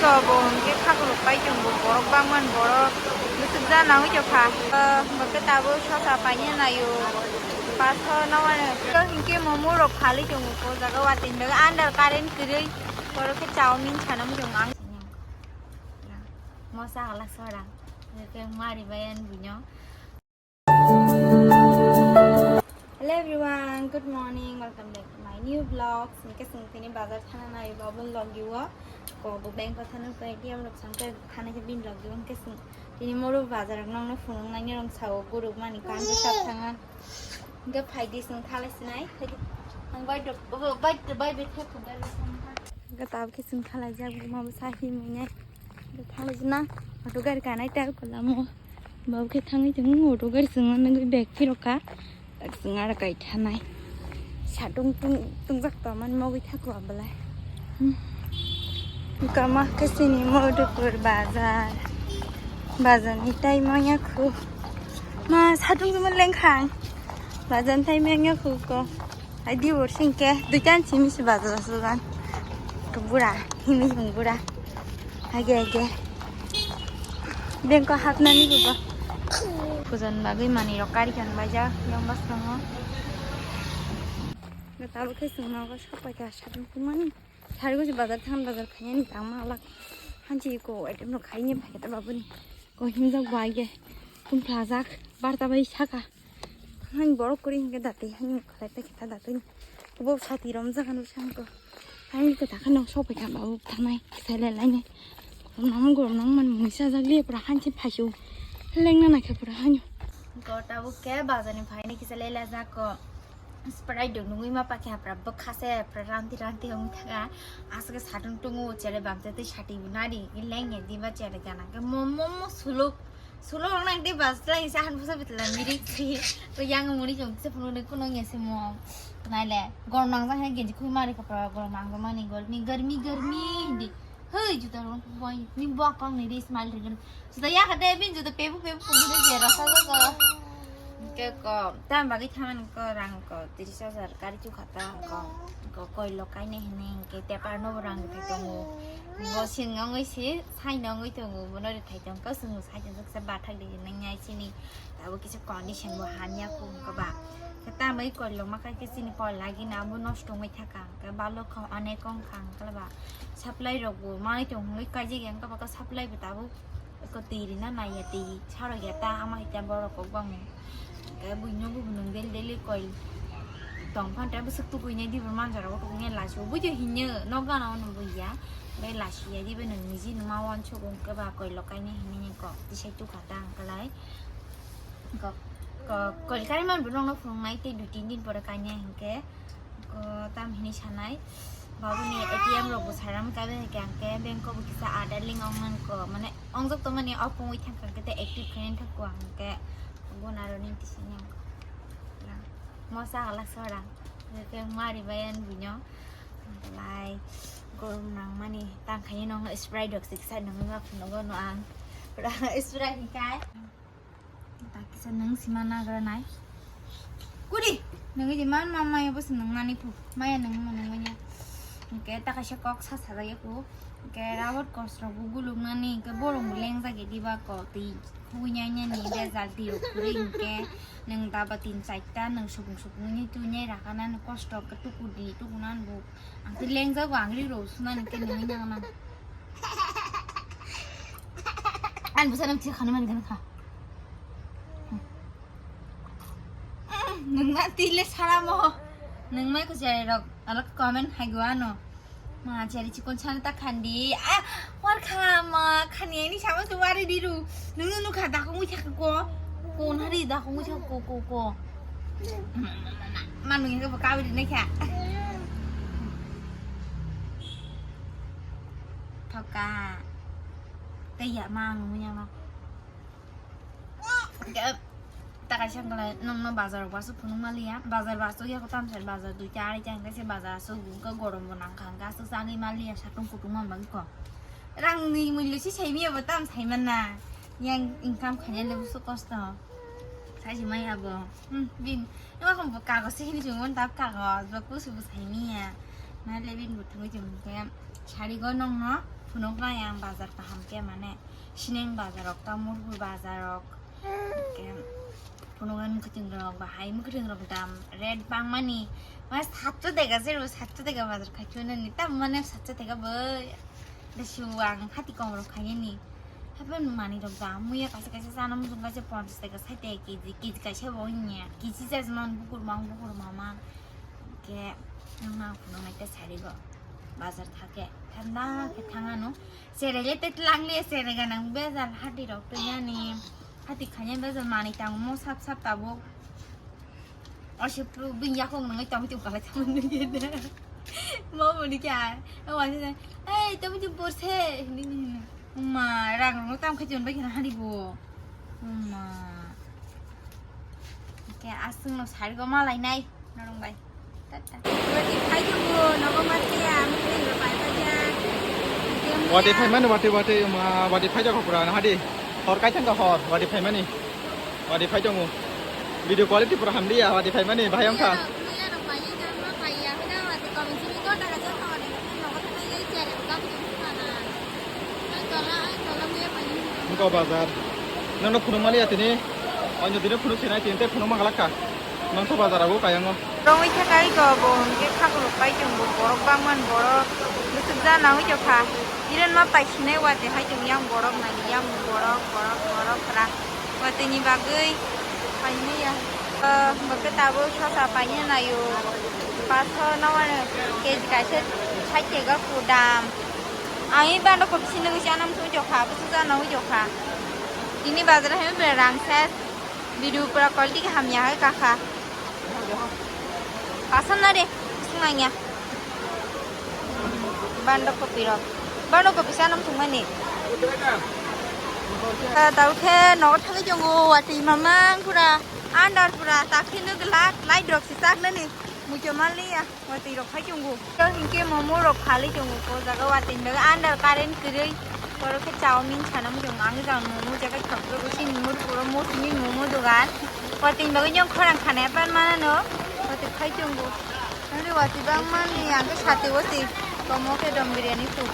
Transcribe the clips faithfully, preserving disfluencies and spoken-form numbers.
To bo hwnkhe khaklok pai tongo, borok bangmani borok bwswk ja nangwi tongkha. Bo khe tabuk sosa paina naio, paso nangmani. To hwnkhe momo rok phalwi tongo, o jaga watwi bagwi under current kwrwi, borok khe chowmin sanamwi tongo ang. Mosa halak sora, hwnkhe mari bai ani buino. Hello everyone, good morning, welcome back to my new vlog. Hwnkhe chwng tini bazar thana nai babun logio. Ko bo bank ko thana ko A T M rok sam ko thana khe bin logio. Hwnkhe chwng tini moro bazar nongno phunuk nai rong sao guruk mani kan ko sap thanga. Hwnkhe phaidi chwng thalai sinai. Phaidi. Ang bai dok, bai, bai, bai, bai, thep, bai, bai, thep. Hwnkhe tabuk khe chwng thalai jak, buma bo sa himwi nai. Hwnkhe thalai jina. Auto gari kanai tel kolamo. Bau khe thangwi tongo, auto gari chwngno nugwi bag phirokha. Tak chwng aro kai thanai. Satung tung, tungjak tongmani mogwi thakwa belai. Hmm. Kama khe chini Madhupur bazar. Bazar ni tai manya khu. Ma satung tungma lengkhang. Bazar ni tai manya khu ko. Ai di bor singke duitan simi si bazar sugan. Bura, himi sung bura. Age age. Bengko hapnani bubo. Pujon bagwi mani rok kari kan baja yang bas tongo. Tabuk khe sung nogo sopai ka satung tungmani. Sari go bazar than bazar khaini tangma alak. Hanchi ko item rok khaini packet babuni. Ko himjak bai ge. Tum plajak barta bai saka. Hani borok kuri hingke dati, hani khalai ta kita dati. Bo sati rom jaga no sangko. Hani kita khano sopai ka babu tanai, kisai lai lai ne. Nang gor nang man mui sa jak le pura hanchi phaisu. Leng na na khe pura hanyo. Ko tabuk ke bazar ni phai ni kisai lai la jako. Sprite dong nungui ma pakhe hapra bwkha se hapra ranti ranti hong thaga. Asake satung tungu chere bamte tei sati bunari. Leng ye diba chere gana ke mo mo mo suluk. Sulo rok nang de bas lai sa han pusa bitla mirik si. Ko yang muni jong se phunu ne kuno nge se mo. Naile gor nang jang he genji khui mari kapra gor nang jang mani gor mi garmi garmi di. Hei juta rok boy ni bok kong ni de smile ri. Juta ya ka de bin juta pebu pebu phunu de je rasa go. Ke ko tam bagi thaman ko rang ko tiris hajar kari chu khata ko. Ko koi lo kai ne hene ke te par no rang ke tongo. Bo sin ngongoi si sai nongoi tongo bono ri thai tong ko sung sai tong. Kisa bathak di nang nyai chini. Abo kisa condition bo hamya ko ko ba. Khe tamai koi lo ma kai ke chini koi lagi na bo nosto ongoi thaka. Ke balo kha onek ong kha ang kala ba. Supply rok bo mai tong ongoi kai je yang ka ba ka supply bo tabo ko tiri na nai ya ti saro ya ta ama hita borok kok bang. Ke buino bo nung del del koi. Tong phan ta bo suk tu koi ne di bo manjaro ko ne la so bo je hinne no gana ono bo ya. Be la si ya di be nung ni ji numa wan so ko ke ba koi lo kai ne hinne ko ti sai tu kha ta ang kalai. Ko, ko, kol kari man bulong no phunuk nai tei dui tin din pore kanya hingke. Ko tam hini sanai. Babu ni A T M rok bo saram ka be hingke hingke bank ko bo kisa ada link ong man ko. Mane ong jok tong mani opung wi thang kangke te active khaini thang ko hingke. Guna ro ning tisi nyang ko. Mo sa halak sora. Hingke mari bayan bunyo. Lai gorom nang mani tang khaini nong Sprite rok siksa nong ma phunuk no ang. Sprite hingke. Ta kisa nung sima nagra nai. Kudi, nung idi man ma maya bo se nung nani phu. Maya nung mo nung manya. Hingke ta kaisa kok sa sa ya ku. Hingke rawat kos rok bo guluk nani hingke borong bo leng jagi diba ko twi. Hui nyai nyai ni de jal twi rok kuri hingke nung daba tin chaita nung supung supung ni tu nyai raka nani kosto ke tuku di tuku nan bo. Ang twi leng jago ang ri ro suna hingke nung nyang nang. Ang bo sanam thik khani mani gana kha. Nung na tile saramo. Nung mai ko jai rok alak comment hai gua no. Ma jari chikon sana ta khandi. Ah, war kha ma khani ni sama tu wari diru. Nung nung kha dakong wi thak ko. Ko nari dakong wi thak ko ko ko. Ma nung ka ka wi ne kha. Thoka. Tei ya ma nung ya ma. Hingke ta kaisa wngkha lai nongno bazar o baso phunuk maliya, bazar baso ya kotam sari bazar duita areita hingke se bazar aswk hingke gorom bo nangkha hingke aswk chagwi maliya satung kutung man bagwi kok rang ni mullo se sai manya bo tam sai manna yang income khainai le buso kosto sai se manya bo hmm bin ema khe bo kagoj se hini chwng mani ta kagoj bo kusu bo sai manya ma le bin bo thangwi chwng hingke sari go nongno. Phunuknai ang bazar kaham khe, mane, Sineng bazar rok, Tamulpur bazar rok, hwnkhe phunuknai mwkhwtwng rok bahai, mwkhwtwng rok dam rate bangmani, mane, satso teka, zero satso teka bazar khai phunuknani, tam, mane, satso teka bai, bisi ang hati kom rok khainani. Haphano manwi rok dam, muya kaisa kaisa chana muchung kaisa ponchas teka, sait teka kg, kg kaisa bo wngya, kg chajak man bukur mang, bukur mama. Hwnkhe nokno ang phunuknai tei sari go. Bazar thake thanda khe thang ano. Cherai le tei tlang le cherai ganang bejal hati rok twi yani. Hati khanya bejal manwi tangmo sap sap tabuk. Osi bini yakung nangwi tongwi tong kala tamo nugwi de. Mo muni kya. O wani de. Ei, tamo jum porse. Hini hini. Ma rang rong tam khe jon bai khana hadi bo. Ma. Ke asung no sari go malai nai. Norong bai. Tata. Wati phai tongo, nogo ma khe ya, mukhe yo bai bai ya. Wati phai mani, wati, wati, ma, wati phai jago pura na hadi. Hor kai thangka hor, wati phai mani. Wati phai tongo. Video quality pura hamdi ya, wati phai mani, bahai wngkha. Wngkha bazar. Nono phunukmani ya tini. Onyo dino phunuk sinai tini tei phunukma galakha. Nongkha bazar abo kayang o. Tongwi khe kai go bo hwnkhe khakurok pai chwng bo borok bangmani borok bwswk ja nangwi tongkha. Iron ma pai sinai wate hai chwng yang borok nai yang borok borok borok pura. Watini bagwi paimaya. Bo khe tabuk sosa paina naio. Paso no mane keji kaisa sait teka ku dam. Ang i bando kopi sinigwi chana muchungwi jokha, bwswk chana ui jokha. Tini bazar hai bwle rang ses. Video pura quality khe hamya hai kakha. Asam na de, bwswk nangya. Bando kopi rok. Bando kopi chana muchungmani. Tao khe nogo thangwi tongo, watwi mamang pura, andar pura, takhe no glak, light rok si chak nani. Muitu manliya, watwi rok phai tongo. Hinkhe momo rok phalwi tongo, o jaga watwi ni bagwi under current kwrwi. Oro khe chowmin sana muchungo, ang jang momo jaga thok jago, chini muruk oro mosini momo dogan. Watwi ni bagwi yang khorang khana pan manano, watwi phai tongo. Noni watwi bang mani, ang khe sati watwi, tomo khe dom biryani food.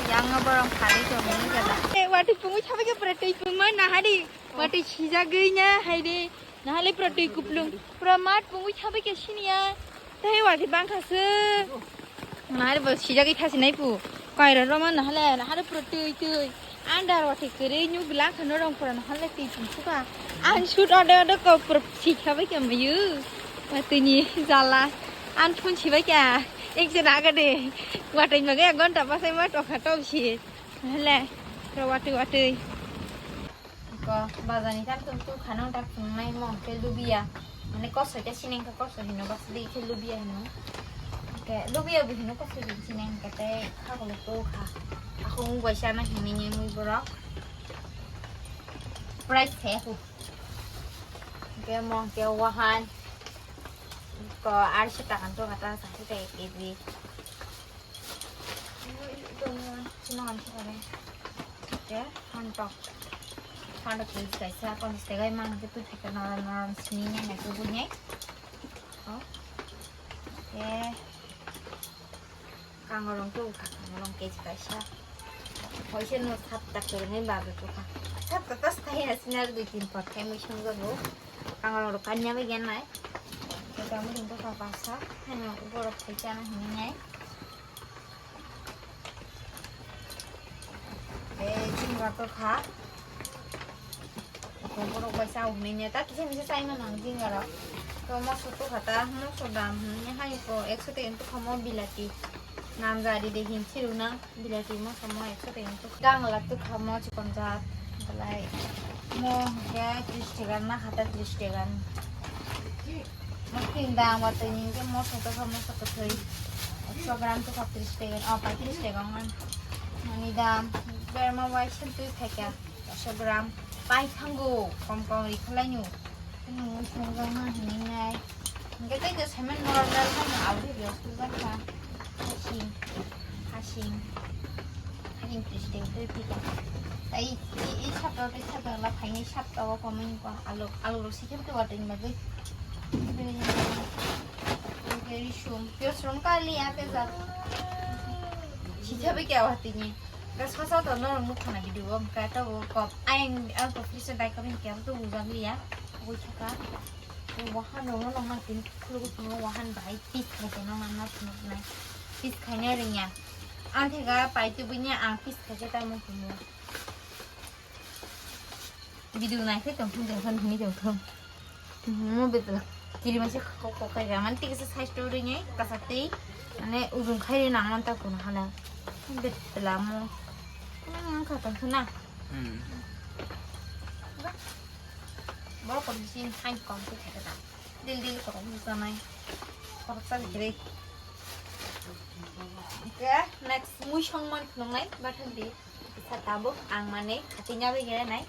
Yang no borong phalwi tongo ni jaga. Eh, watwi pungwi thabai khe pura twi pungma nahari, watwi sijagwi na haide. Nahale pura twi kuplung, pura mat pungwi thabai khe siniya. Tei watwi bangkha se. Nahale bo sijagwi thasi nai pu. Kaira roma nahale, nahale pura twi twi. Andar watwi kwrwi nugla kha norong pura nahale twi twi suka. An shoot ode ode ko pura thik thabai khe mayu. Watwi ni jala. An phun sibai khe. Ek jena aga de. Watwi maga ek ghonta pasai ma tokha tobsi. Nahale. Pura watwi watwi. Ko bazar ni tam tum tu khana tak tum nai mo ke lubia. Mane kosoi ta sineng ka kosoi hino bas di ke lubia hino. Ke lubia bu hino kosoi di sineng ka te kha ko to kha. Ako ngu bai sana hini ni mui borok. Price the ku. Ke mo ke wahan. Ko arsi takan to kata sa ke kg. Chino kan chikare. Ke hantok. Hantok ni kaisa ponchas tegai mang ke tu theke norom norom sini ne ne tu bunye. Oh. Ke. Kangorong tu kha, kangorong ke kaisa. Hoise no sap tak tu ne ba tu kha. Sap tak tas thai na sinar dui tin pot thai mui sung go. Kangorong ro kanya be gen nai. Ke kamu ding to ka pasa. Hanya borok thai chana hini nai. Tei jinga to kha. Borok bai cha hwnwi ne ta kisa misa chai mano ang jinga rok. To moso to kha ta, moso dam hwnwi hai ko ekso teng to kha mo bilati. Nam jari de hin chiru nang bilati moso mo ekso teng to. Dang la to kha mo chikon jat. Belai mo ke tris tegan na kha ta tris tegan. Mosing dam watwi ni hwnkhe moso tokha, moso kwthwi ekso gram tokha tris taka, o paitris taka wngmano. Nini dam berma waisa twi phaikha ekso gram pai thango, kom kom ri khlaino. Chwng songjakna hinwi nai. Hwnkhe tei je cement normal haino aboni riyos twijakha. Hasing, hasing, hasing tris taka twi phika. Tei i, i sapta tei sapta wngla phainai sapta o komai ni kok alu, alu rok sikhe tei watwi ni bagwi. Risum, piyaj rok kali ya pejak. Sithabai khe awa tini. Ga sasa to norok nukha na video o, hwnkhe tabuk kok ayang ang kok kisa dai kami khe to bujak liya. Ui thaka. Wahan rok no nang tin khulugu tungo wahan bai piece khai khe nang nang nai. Piece khaina rwngya. Ang thega pai tubui ni ang piece khai khe tamo tungo. Video nai khe tong thung tong thung hini tong thung. Mo betla kiri masi kok kok khai ga man tik sa size to ring e kasa tei mane urung khai ri nang man ta kono hala. Betla mo. Nang nang kha tong thung na. Hmm. Boro kon sin hai kon te khai da. Dil dil korok nukjaknai. Koroksa bikiri. Oke, next mui songman khulumnai, bathang di. Kisa tabuk ang mane khatingya bai gere nai.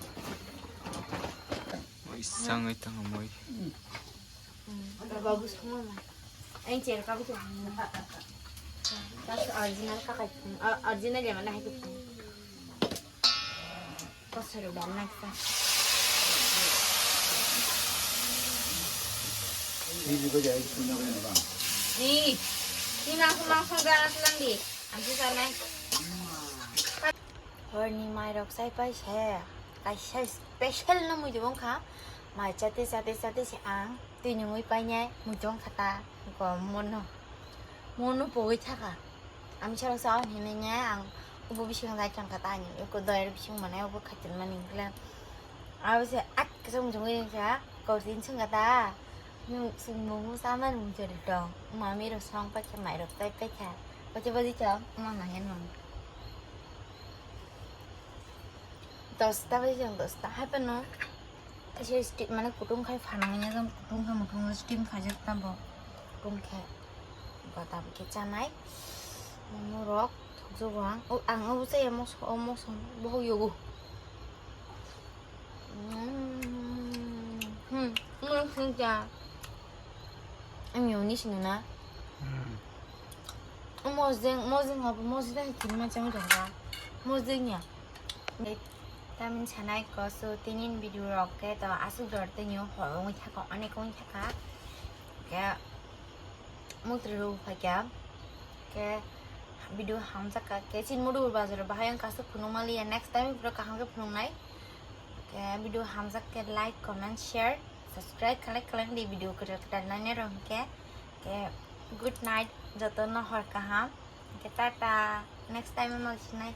Oi, sangwi tang moi. Hmm, babu songman. Ang cher ka bu. Tas original ka kai. Original ya mana hai. Kosoro bam naksa. Ni, ni nang sung nang sung jana selang di. Ang sih sanai. Horni mai rok sai pai se. Kaisa special no mui jubong kha. Mai chate chate chate se ang. Twi nungwi painai mui jong khata. Go mono. Mono pogwi thaka. Ang bisalo sa hinwi ne ang ubo bising lai tang kata ani uko doyar bising mane ubo khatin mani kla. Abo se at kisa mung jongwi sa kau tin sung kata. Nung sung mung sa man mung jori tong. Mami rok song pa khe mai rok tai pa kha. Pacha baji chong ma ma hen mung. Dosta baji chong dosta hai pa no. Kaisa steam mane kutung khai phanang ya jang kutung kha mutung steam khaijak ta bo kutung khe badam khe chanai momo rok thokjak ang o ang o chaya moso o moso bohok yogo hmm hmm hmm Ang yoni sino na. Mojeng mojeng habo mojeng dai kiri ma chang jang ba. Mojeng ya. Tamin sanai ko so tinin video rok ke to asuk dor tini hor ongwi thaka onek ongwi thaka. Ke mutri ro phakya. Ke video hamjak ka ke chin mudu bazar bahai ang kasuk phunung mali ya next time video kaham ke phunung nai. Ke video hamjak ke like comment share. Subscribe khlai khlai di video kwtal kwtal naina rok hwnkhe. Ke good night, jotono hor kaham. Ke tata, next time ma sinai.